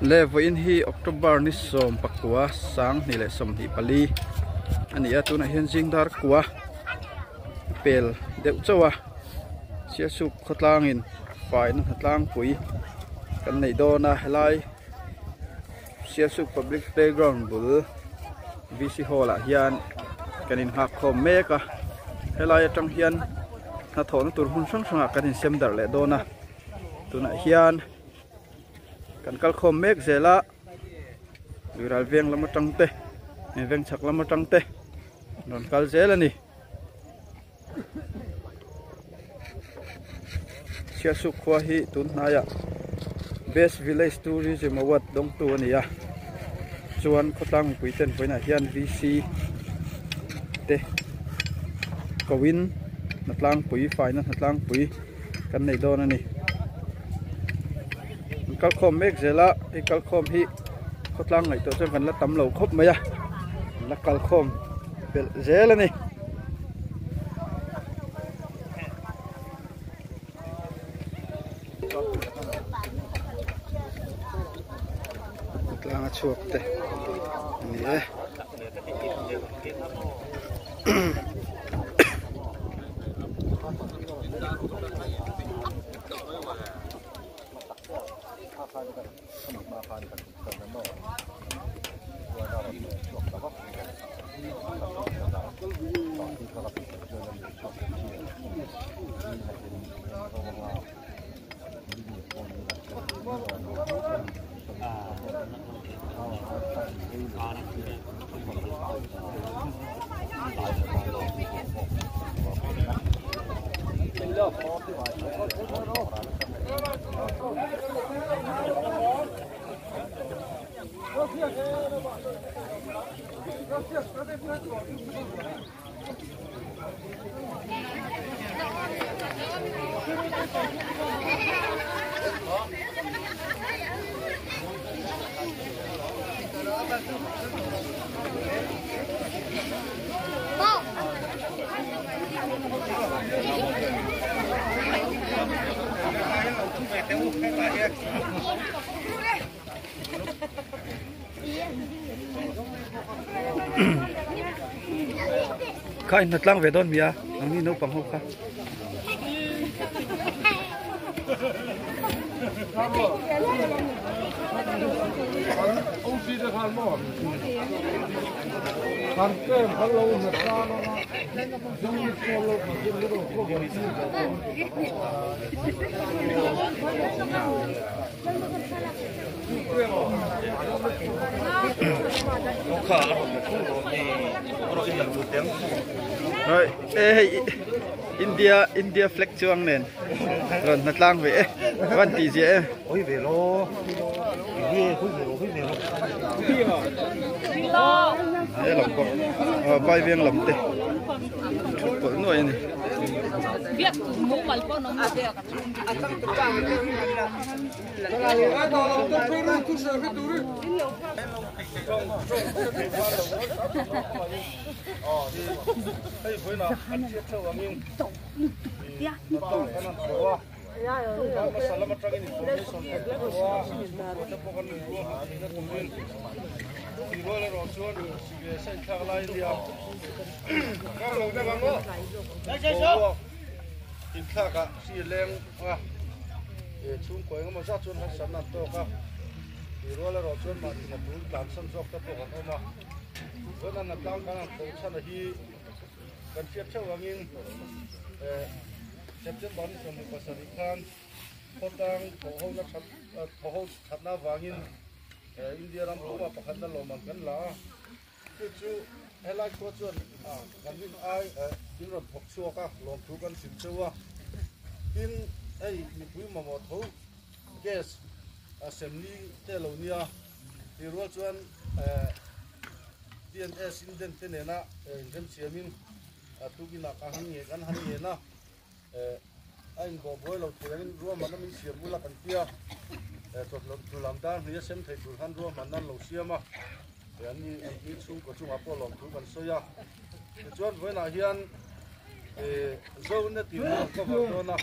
Le vawiin hi October ni 19 2024 a ni a tunah hian zing dar kua pel deuh chauh a Sialsuk khawtlangin faina hnatlangpui kan neih dawn a helai Sialsuk public playground bul V_C hall ah hian kan innghak khawm mek a helai atang hian hnathawhna tur hmun hrang hrangah kan insem darh leh dawn a tunah hian kan kal khawm mek zel a luiral veng lam atang te veng chhak lam atang te rawn kal zel a ni. Sialsuk khua hi tun hnaiah Best Village Tourism Award dawngtu a ni a chuan khawtlang mipui ten vawiinah hian VC te koin hnatlangpui faina hnatlangpui kan nei dawn a ni. An kalkhawm mek zel a hei kalkhawm hi khawtlang ngaihtuah chuan kan la tam lo khawp mai a an la kalkhawm belh zel a ni. Tlanga chhuak te a ni e. Kha in hnatlang ve dawn mi a nangni naupang ho kha. Rồi, ê hei India India flag chuang nen rawn hna tlang ve e van ti zia e. Hoi ve lo. Hoi ve lo, hoi ve lo. He lam pawh vai veng lam te thut pawlh nuai a ni. Inthlakah hri leng a chhungkaw engemaw zat chuan harsatna an tawk a, tih rual erawh chuan mahni hna tul tlansan zawk te pawh kan awm a, chuan a hnatlang kan han tho chhan a hi kan hriat theuh angin September ni 27 khan khawtlang thawhhona that thawhho thatna avangin India ram puma pakhatna lawmman kan la a. Chu chu helai khua chuan kan rin ai in rawn thawk chhuak a, lawmthu kan hrilh cheu a. Tin, hei mipui mamawh tho gas assembly te lo nia tih rual chuan DNS Indian te nena inremsiamin tukinah ka han nge kan han ngen a. A inbawh buai lo thei angin ruahmanna min siam ula kan tia chawt lam dar hnih a sem thei tur khan ruahmanna an lo siam a an ni an ni chhungkaw chungah pawh lawmthu kan sawi a tichuan vawiinah hian Zonet tih hi an cover dawn a.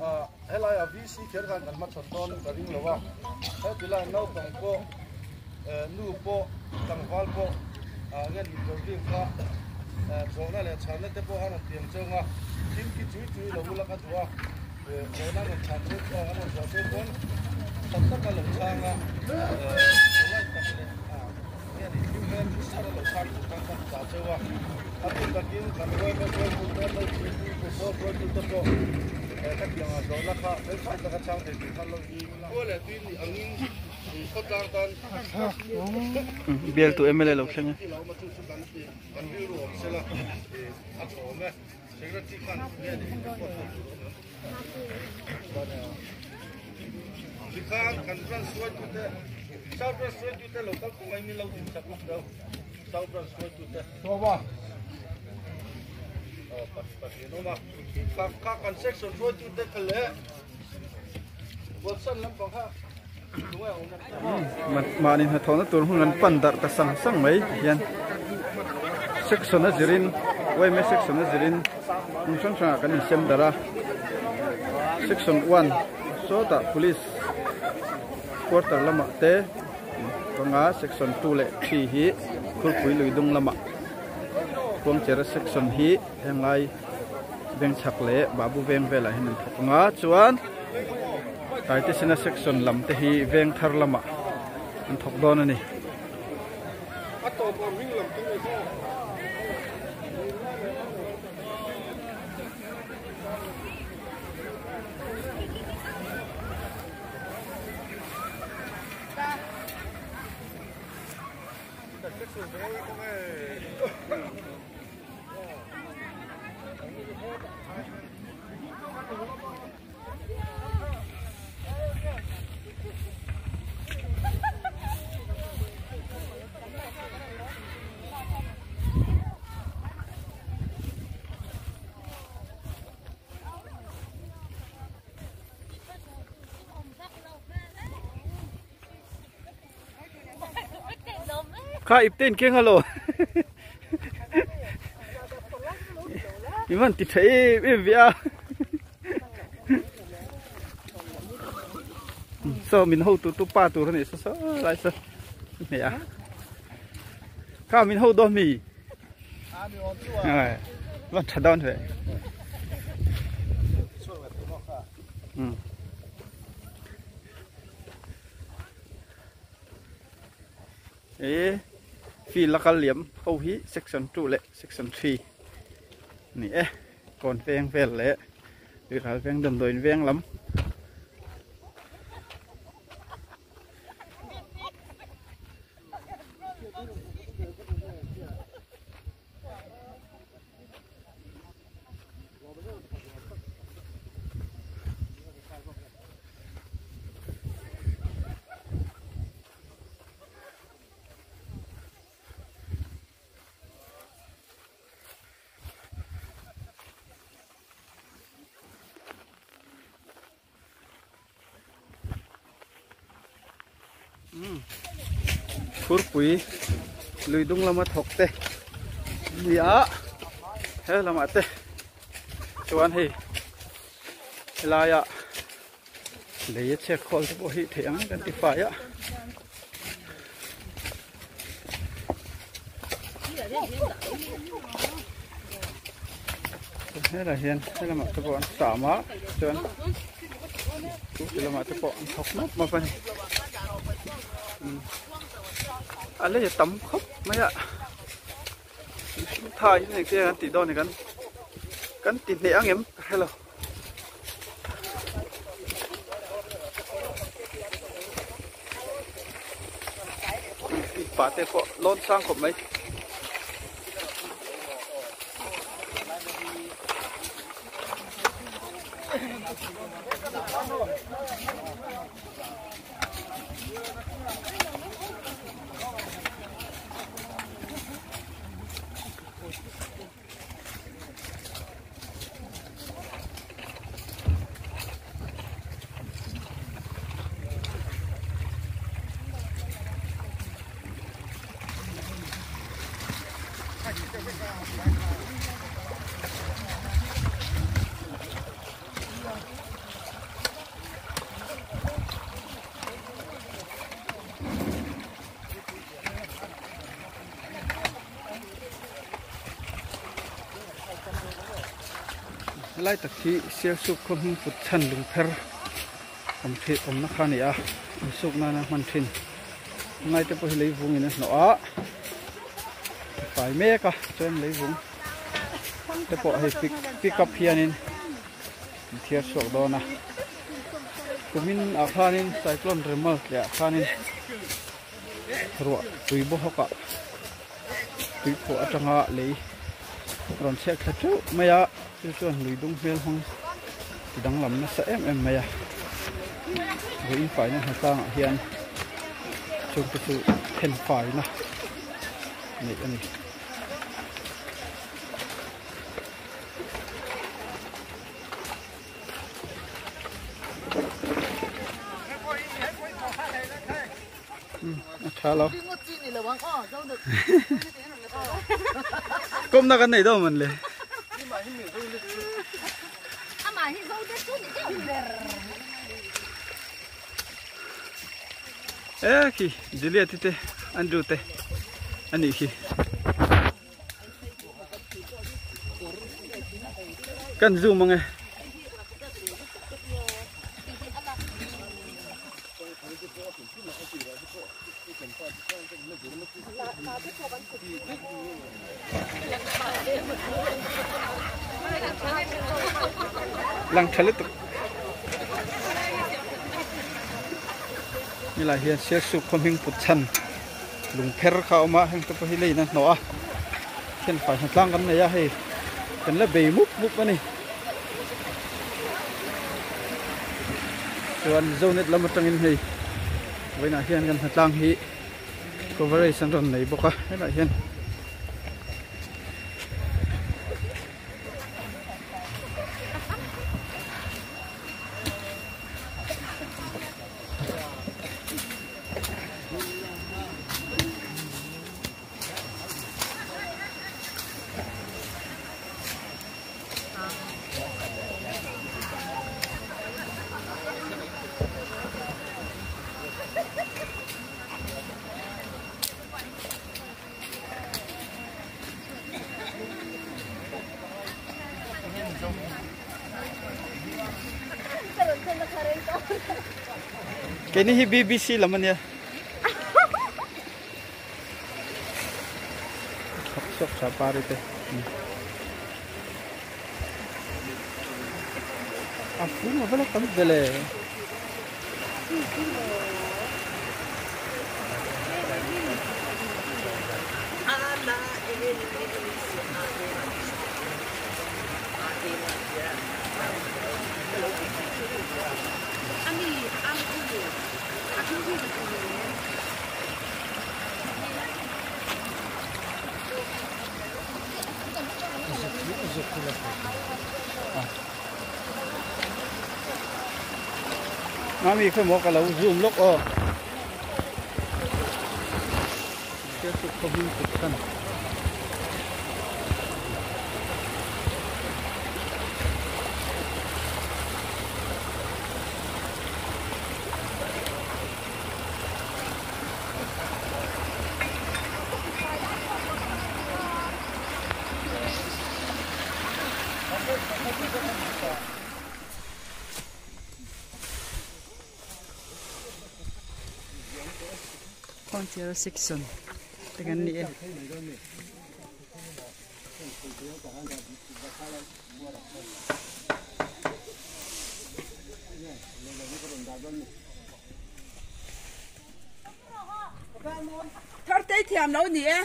Helaiah VC kher khan kan hmachhawn dawn ka ring lo a, hetilai naupang pawh nu pawh tlangval pawh nge interview kha zawhna leh chhanna te pawh a rawn tiam cheu a, thil khi chui chui lo ula ka duh a, zawhna rawn chhan cheu a rawn zawh cheu pawn tha taka lo chhang a, polite tak leh nge ni thil hmel hrisar a lo chhang tur khan ka chah cheu a, a bik takin kan yma hruaitute lcp football hruaitute pawh hetiang ah zawhna kha felfai taka chhang thei tur khan lo Khua leh tui nih angin khawtlang tan Bialtu mla lo thleng e. Kan rilru awm sela a tha awm e. Secretary khan nge ni report pawh tur awm em? Tikhan kan branch hruaitute South branch hruaitute lo kal kawng aiin lo din chak lawk deuh South branch hruaitute. Aw pathian awm a. Kha kan section hruaitute kha leh Mahni hnathawhna tur hmun an pan darh ta sang sang mai hian section a zirin yma section a zirin hmun hrang hrangah kan insem darh a section one sawtah police quarter lamah te panga section 2 leh 3 hi Khurpui lui dung lamah Khuangchera section hi henglai veng chhak leh Babu veng velah hian an thawk ang a chuan Taitesena section lam te hi veng thar lamah an thawk dawn a ni. Kha ipte in keng alo I man ti tha em em ve a So min ho tu tu pa tur ani so so lai so hne a Kha min ho dawn mi Van tha dawn ve E field a kal liam ho hi section 2 leh section 3 ni e kawn veng vel leh ral veng damdawiin veng lam. Phurpui lui dung lama thawk te ni a he lamah te chuan hei helaia lei a chhiat khawl te pawh hi theih ang kan ti fai a. Helai hian helamah te pawh an sam a chuan chu ti lamah te pawh an thawk map map a ni a lei a tam khawp mai a tha hi engtin nge kan tih dawn ni kan kan ti hneh ang em ka hre lo. Pa te pawh lawn sang khawp mai. Helai tak hi Sialsuk khaw hming put chhan lungpher awm thih awmna kha a ni a, insuk nana hman thin ngai te pawh hi leivung in a hnawh a, a fai mek a chuan leivung te pawh hei pick pick up hianin an thiar chhuak dawn a, kumin ah khanin cyclone remal tliah ah khanin ruah tui baw hawk ah tuiphuah atanga lei rawn chhiat thla teuh mai a chu chuan lui dung hmel hmang ti danglam nasa em em mai a vawiin faina hnatlang ah hian chungte chu then faina neih a ni. A tha lo. Kawmna kan nei dawn man le. E khi Juliet te Andrew te ani khi. Kan zoom ange. Lang tha lutuk. Helai hian Sialsuk khaw hming put chhan lungpher kha a awm a heng te pawh hi leiin a hnawh a thianfai hnatlang kan nei a hei kan la bei mup mup a ni chuan zonet lam atangin hei vawiinah hian kan hnatlang hi coverage an rawn nei bawk a helaiah hian. Keini hi BBC lam ania. Thawk chhuak tha pari te. A fung a vela tam vele. Mami khawi maw ka lo zoom lawk aw. Khawnchel section te kan ni e. Thar te thiam lo ni e.